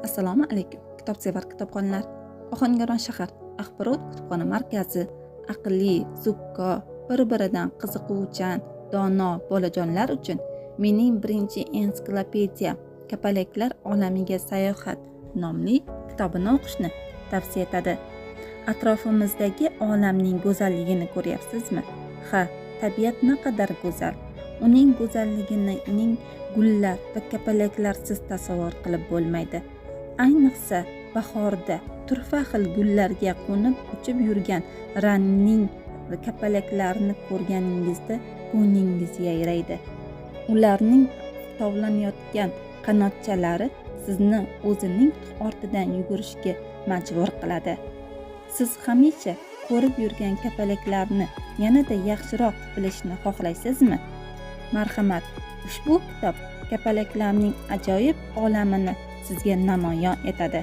Assalomu alaykum, kitobsevar kitobxonlar. Ohangaron shahar axborot kutubxona markazi aqlli, zukko, bir-biridan qiziquvchan, dono bolajonlar uchun "Mening birinchi ensiklopediya: kapalaklar olamiga sayohat" nomli kitobini o'qishni tavsiya etadi. Atrofimizdagi olamning go'zalligini ko'ryapsizmi? Ha, tabiat naqadar go'zal. Uning go'zalligini uning gullar va kapalaklarsiz tasavvur qilib bo'lmaydi. Ayniqsa, bahorda turfa xil gullarga qo'nib uchib yurgan rangli kapalaklarni ko'rganingizda ko'nglingiz yayraydi. Ularning tovlanayotgan qanotchalari sizni o'zining ortidan yugurishga majbur qiladi. Siz hamisha ko'rib yurgan kapalaklarni yanada yaxshiroq bilishni xohlaysizmi? Marhamat, ushbu kitob kapalaklarning ajoyib olamini sizga namoyon etadi.